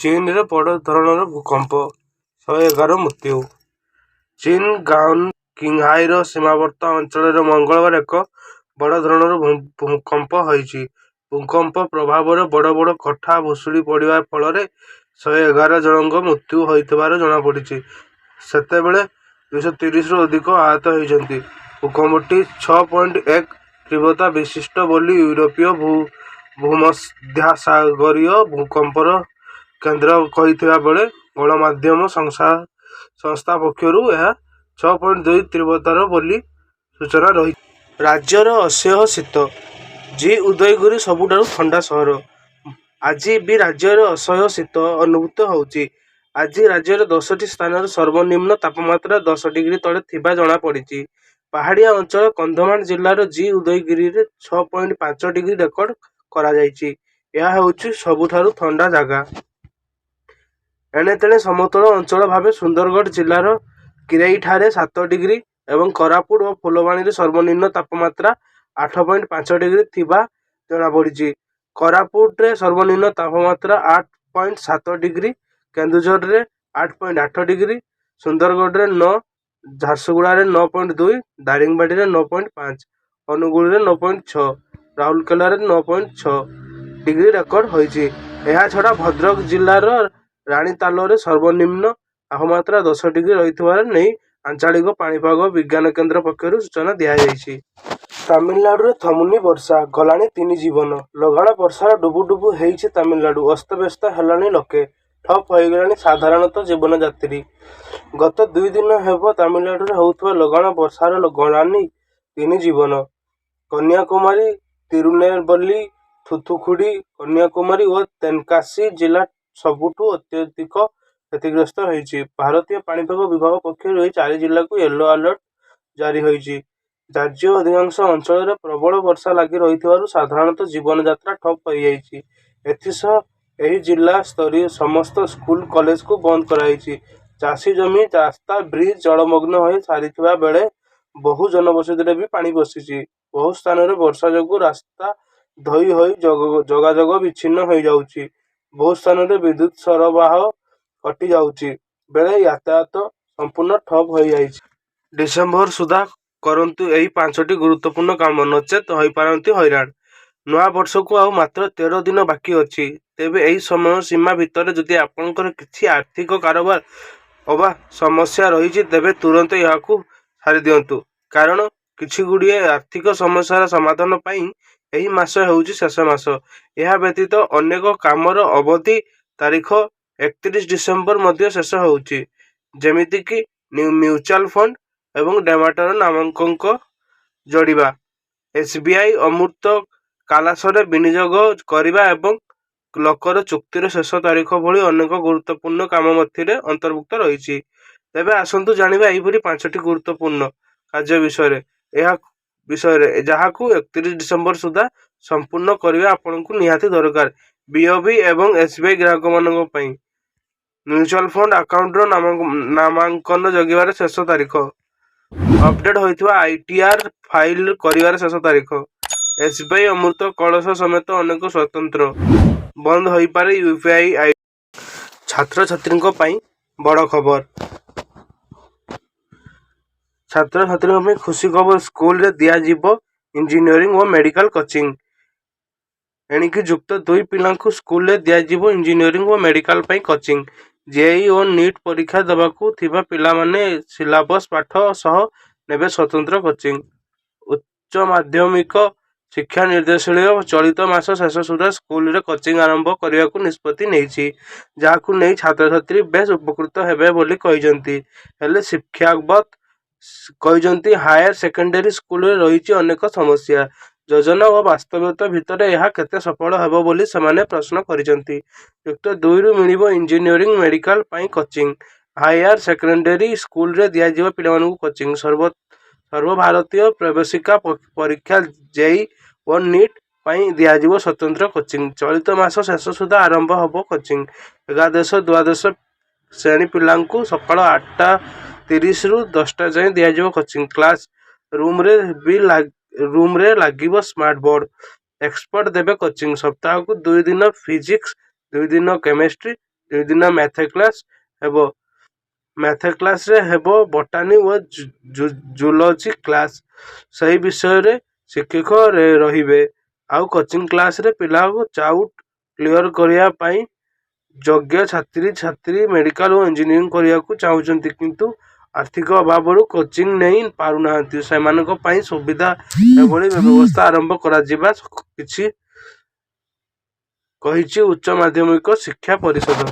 ଚୀନରେ ବଡ଼ ଧରଣର ଭୂକମ୍ପ, 111 ମୃତ୍ୟୁ। ଚୀନ ଗାନ୍ସୁ କିଂହାଇର ସୀମାବର୍ତ୍ତୀ ଅଞ୍ଚଳରେ ମଙ୍ଗଳବାର ଏକ ବଡ଼ ଧରଣର ଭୂକମ୍ପ ହୋଇଛି। ଭୂକମ୍ପ ପ୍ରଭାବରେ ବଡ଼ ବଡ଼ କୋଠା ଭୁଶୁଡ଼ି ପଡ଼ିବା ଫଳରେ 111 ଜଣଙ୍କ ମୃତ୍ୟୁ ହୋଇଥିବାର ଜଣାପଡ଼ିଛି। ସେତେବେଳେ 230ରୁ ଅଧିକ ଆହତ ହୋଇଛନ୍ତି। ଭୂକମ୍ପଟି 6.1 ତୀବ୍ରତା ବିଶିଷ୍ଟ ବୋଲି ୟୁରୋପୀୟ ଭୂମଧ୍ୟସାଗରୀୟ ଭୂକମ୍ପ କେନ୍ଦ୍ର କହିଥିବା ବେଳେ ଗଣମାଧ୍ୟମ ସଂସ୍ଥା ପକ୍ଷରୁ ଏହା 6.2 ତୀବ୍ରତାର ବୋଲି ସୂଚନା ରହିଛି। ରାଜ୍ୟରେ ଅସହ୍ୟ ଶୀତ। ଜି ଉଦୟଗିରି ସବୁଠାରୁ ଥଣ୍ଡା ସହର। ଆଜି ବି ରାଜ୍ୟରେ ଅସହ୍ୟ ଶୀତ ଅନୁଭୂତ ହେଉଛି। ଆଜି ରାଜ୍ୟର 10ଟି ସ୍ଥାନରେ ସର୍ବନିମ୍ନ ତାପମାତ୍ରା 10 ଡିଗ୍ରୀ ତଳେ ଥିବା ଜଣାପଡ଼ିଛି। ପାହାଡ଼ିଆ ଅଞ୍ଚଳ କନ୍ଧମାଳ ଜିଲ୍ଲାର ଜି ଉଦୟଗିରିରେ 6.5 ଡିଗ୍ରୀ ରେକର୍ଡ କରାଯାଇଛି। ଏହା ହେଉଛି ସବୁଠାରୁ ଥଣ୍ଡା ଜାଗା। ଏଣେତେଣେ ସମତଳ ଅଞ୍ଚଳ ଭାବେ ସୁନ୍ଦରଗଡ଼ ଜିଲ୍ଲାର କିରେଇଠାରେ 7 ଡିଗ୍ରୀ ଏବଂ କୋରାପୁଟ ଓ ଫୁଲବାଣୀରେ ସର୍ବନିମ୍ନ ତାପମାତ୍ରା 8.5 ଡିଗ୍ରୀ ଥିବା ଜଣାପଡ଼ିଛି। କୋରାପୁଟରେ ସର୍ବନିମ୍ନ ତାପମାତ୍ରା 8.7 ଡିଗ୍ରୀ, କେନ୍ଦୁଝରରେ 8.8 ଡିଗ୍ରୀ, ସୁନ୍ଦରଗଡ଼ରେ 9, ଝାରସୁଗୁଡ଼ାରେ 9.2, ଦାରିଙ୍ଗବାଡ଼ିରେ 9.5, ଅନୁଗୁଳରେ 9.6, ରାଉରକେଲାରେ 9.6 ଡିଗ୍ରୀ ରେକର୍ଡ ହୋଇଛି। ଏହାଛଡ଼ା ଭଦ୍ରକ ଜିଲ୍ଲାର ରାଣୀତାଲରେ ସର୍ବନିମ୍ନ ତାପମାତ୍ରା 10 ଡିଗ୍ରୀ ରହିଥିବା ନେଇ ଆଞ୍ଚଳିକ ପାଣିପାଗ ବିଜ୍ଞାନ କେନ୍ଦ୍ର ପକ୍ଷରୁ ସୂଚନା ଦିଆଯାଇଛି। ତାମିଲନାଡୁରେ ଥମୁନି ବର୍ଷା, ଗଲାଣି ତିନି ଜୀବନ। ଲଗାଣ ବର୍ଷାରେ ଡୁବୁଡୁବୁ ହୋଇଛି ତାମିଲନାଡୁ। ଅସ୍ତବ୍ୟସ୍ତ ହେଲେଣି ଲୋକେ। ଠପ୍ ହୋଇଗଲାଣି ସାଧାରଣ ଜୀବନଯାତ୍ରା। ଗତ ଦୁଇ ଦିନ ହେବ ତାମିଲନାଡୁରେ ହେଉଥିବା ଲଗାଣ ବର୍ଷାରେ ଗଲାଣି ତିନି ଜୀବନ। କନ୍ୟାକୁମାରୀ, ତିରୁନେଲବେଲି, ଥୁଥୁକୁଡି, କନ୍ୟାକୁମାରୀ ଓ ତେନକାସୀ ଜିଲ୍ଲା ସବୁଠୁ ଅତ୍ୟଧିକ କ୍ଷତିଗ୍ରସ୍ତ ହୋଇଛି। ଭାରତୀୟ ପାଣିପାଗ ବିଭାଗ ପକ୍ଷରୁ ଏହି ଚାରି ଜିଲ୍ଲାକୁ ୟେଲୋ ଆଲର୍ଟ ଜାରି ହୋଇଛି। ରାଜ୍ୟର ଅଧିକାଂଶ ଅଞ୍ଚଳରେ ପ୍ରବଳ ବର୍ଷା ଲାଗି ରହିଥିବାରୁ ସାଧାରଣ ଜୀବନଯାତ୍ରା ଠପ୍ ହୋଇଯାଇଛି। ଏଥିସହ ଏହି ଜିଲ୍ଲାର ସମସ୍ତ ସ୍କୁଲ କଲେଜକୁ ବନ୍ଦ କରାଯାଇଛି। ଚାଷ ଜମି, ରାସ୍ତା, ବ୍ରିଜ ଜଳମଗ୍ନ ହୋଇ ସାରିଥିବା ବେଳେ ବହୁ ଜନବସତିରେ ବି ପାଣି ପଶିଛି। ବହୁ ସ୍ଥାନରେ ବର୍ଷା ଯୋଗୁଁ ରାସ୍ତା ଧୋଇ ହୋଇ ଯୋଗାଯୋଗ ବିଚ୍ଛିନ୍ନ ହୋଇଯାଇଛି। ବହୁ ସ୍ଥାନରେ ବିଦ୍ୟୁତ ସରବରାହ କଟିଯାଇଥିବା ବେଳେ ଯାତାୟାତ ସମ୍ପୂର୍ଣ୍ଣ ଠପ୍ ହୋଇଯାଇଛି। ଡିସେମ୍ବର ସୁଦ୍ଧା କରନ୍ତୁ ଏହି ପାଞ୍ଚଟି ଗୁରୁତ୍ୱପୂର୍ଣ୍ଣ କାମ, ନଚେତ ହୋଇପାରନ୍ତି ହଇରାଣ। ନୂଆବର୍ଷକୁ ଆଉ ମାତ୍ର 13 ଦିନ ବାକି ଅଛି। ତେବେ ଏହି ସମୟ ସୀମା ଭିତରେ ଯଦି ଆପଣଙ୍କର କିଛି ଆର୍ଥିକ କାରବାର ଅବା ସମସ୍ୟା ରହିଛି ତେବେ ତୁରନ୍ତ ଏହାକୁ ସାରିଦିଅନ୍ତୁ। କାରଣ କିଛିଗୁଡ଼ିଏ ଆର୍ଥିକ ସମସ୍ୟାର ସମାଧାନ ପାଇଁ ଏହି ମାସ ହେଉଛି ଶେଷ ମାସ। ଏହା ବ୍ୟତୀତ ଅନେକ କାମର ଅବଧି ତାରିଖ 31 ଡିସେମ୍ବର ମଧ୍ୟ ଶେଷ ହେଉଛି। ଯେମିତିକି ମ୍ୟୁଚୁଆଲ ଫଣ୍ଡ ଏବଂ ଡିମାଟରେ ନାମାଙ୍କନ ଯୋଡ଼ିବା, ଏସବିଆଇ ଅମୃତ କଲାସରେ ବିନିଯୋଗ କରିବା ଏବଂ ଲକର ଚୁକ୍ତିର ଶେଷ ତାରିଖ ଭଳି ଅନେକ ଗୁରୁତ୍ୱପୂର୍ଣ୍ଣ କାମ ଏଥିରେ ଅନ୍ତର୍ଭୁକ୍ତ ରହିଛି। ତେବେ ଆସନ୍ତୁ ଜାଣିବା ଏହିପରି ପାଞ୍ଚଟି ଗୁରୁତ୍ୱପୂର୍ଣ୍ଣ କାର୍ଯ୍ୟ ବିଷୟରେ ଯାହାକୁ 31 ଡିସେମ୍ବର ସୁଦ୍ଧା ସମ୍ପୂର୍ଣ୍ଣ କରିବା ଆପଣଙ୍କୁ ନିହାତି ଦରକାର। ବିଓବି ଏବଂ ଏସବିଆଇ ଗ୍ରାହକମାନଙ୍କ ପାଇଁ ମ୍ୟୁଚୁଆଲ ଫଣ୍ଡ ଆକାଉଣ୍ଟର ନାମାଙ୍କନ ଯୋଡ଼ିବାର ଶେଷ ତାରିଖ, ଅପଡେଟ୍ ହୋଇଥିବା ଆଇଟିଆର ଫାଇଲ କରିବାର ଶେଷ ତାରିଖ, ଏସବିଆଇ ଅମୃତ କଳସ ସମେତ ଅନେକ ସ୍ୱତନ୍ତ୍ର ବନ୍ଦ ହୋଇପାରେ ୟୁପିଆଇ ଆଇଡି। ଛାତ୍ରଛାତ୍ରୀଙ୍କ ପାଇଁ ବଡ଼ ଖବର। ଛାତ୍ରଛାତ୍ରୀଙ୍କ ପାଇଁ ଖୁସି ଖବର। ସ୍କୁଲରେ ଦିଆଯିବ ଇଞ୍ଜିନିୟରିଂ ଓ ମେଡିକାଲ କୋଚିଂ। ଏଣିକି ଯୁକ୍ତ ଦୁଇ ପିଲାଙ୍କୁ ସ୍କୁଲରେ ଦିଆଯିବ ଇଞ୍ଜିନିୟରିଂ ଓ ମେଡିକାଲ ପାଇଁ କୋଚିଂ। ଜେଇଇ ଓ ନିଟ୍ ପରୀକ୍ଷା ଦେବାକୁ ଥିବା ପିଲାମାନେ ସିଲାବସ ପାଠ ସହ ନେବେ ସ୍ୱତନ୍ତ୍ର କୋଚିଂ। ଉଚ୍ଚ ମାଧ୍ୟମିକ ଶିକ୍ଷା ନିର୍ଦ୍ଦେଶାଳୟ ଚଳିତ ମାସ ଶେଷ ସୁଦ୍ଧା ସ୍କୁଲରେ କୋଚିଂ ଆରମ୍ଭ କରିବାକୁ ନିଷ୍ପତ୍ତି ନେଇଛି। ଯାହାକୁ ନେଇ ଛାତ୍ରଛାତ୍ରୀ ବେଶ୍ ଉପକୃତ ହେବେ ବୋଲି କହିଛନ୍ତି। ହେଲେ ଶିକ୍ଷାବିତ୍ କହିଛନ୍ତି, ହାୟର ସେକେଣ୍ଡାରୀ ସ୍କୁଲରେ ରହିଛି ଅନେକ ସମସ୍ୟା। ଯୋଜନା ଓ ବାସ୍ତବତା ଭିତରେ ଏହା କେତେ ସଫଳ ହେବ ବୋଲି ସେମାନେ ପ୍ରଶ୍ନ କରିଛନ୍ତି। ଯୁକ୍ତ ଦୁଇରୁ ମିଳିବ ଇଞ୍ଜିନିୟରିଂ, ମେଡିକାଲ ପାଇଁ କୋଚିଂ। ହାୟର ସେକେଣ୍ଡାରୀ ସ୍କୁଲରେ ଦିଆଯିବ ପିଲାମାନଙ୍କୁ କୋଚିଂ। ସର୍ବଭାରତୀୟ ପ୍ରବେଶିକା ପରୀକ୍ଷା ଜେଇଇ ଓ ନିଟ୍ ପାଇଁ ଦିଆଯିବ ସ୍ୱତନ୍ତ୍ର କୋଚିଂ। ଚଳିତ ମାସ ଶେଷ ସୁଦ୍ଧା ଆରମ୍ଭ ହେବ କୋଚିଂ। ଏକାଦଶ, ଦ୍ୱାଦଶ ଶ୍ରେଣୀ ପିଲାଙ୍କୁ ସକାଳ 8:30ରୁ 10ଟା ଯାଏଁ ଦିଆଯିବ କୋଚିଂ। କ୍ଲାସ ରୁମରେ ଲାଗିବ ସ୍ମାର୍ଟ ବୋର୍ଡ। ଏକ୍ସପର୍ଟ ଦେବେ କୋଚିଂ। ସପ୍ତାହକୁ ଦୁଇ ଦିନ ଫିଜିକ୍ସ, ଦୁଇ ଦିନ କେମିଷ୍ଟ୍ରି, ଦିନ ମ୍ୟାଥ କ୍ଲାସ୍ ହେବ। ମ୍ୟାଥ କ୍ଲାସ୍ରେ ହେବ ବଟାନି ଓ ଜୁଲୋଜି କ୍ଲାସ୍। ସେହି ବିଷୟରେ ଶିକ୍ଷକ ରହିବେ। ଆଉ କୋଚିଂ କ୍ଲାସ୍ରେ ପିଲାଙ୍କୁ ଚାଉଟ୍ କ୍ଲିୟର କରିବା ପାଇଁ ଯୋଗ୍ୟ ଛାତ୍ରୀଛାତ୍ରୀ ମେଡ଼ିକାଲ ଓ ଇଞ୍ଜିନିୟରିଂ କରିବାକୁ ଚାହୁଁଛନ୍ତି, କିନ୍ତୁ ଆର୍ଥିକ ଅଭାବରୁ କୋଚିଂ ନେଇ ପାରୁନାହାନ୍ତି, ସେମାନଙ୍କ ପାଇଁ ସୁବିଧା ଏଭଳି ବ୍ୟବସ୍ଥା ଆରମ୍ଭ କରାଯିବା କିଛି କହିଛି ଉଚ୍ଚ ମାଧ୍ୟମିକ ଶିକ୍ଷା ପରିଷଦ।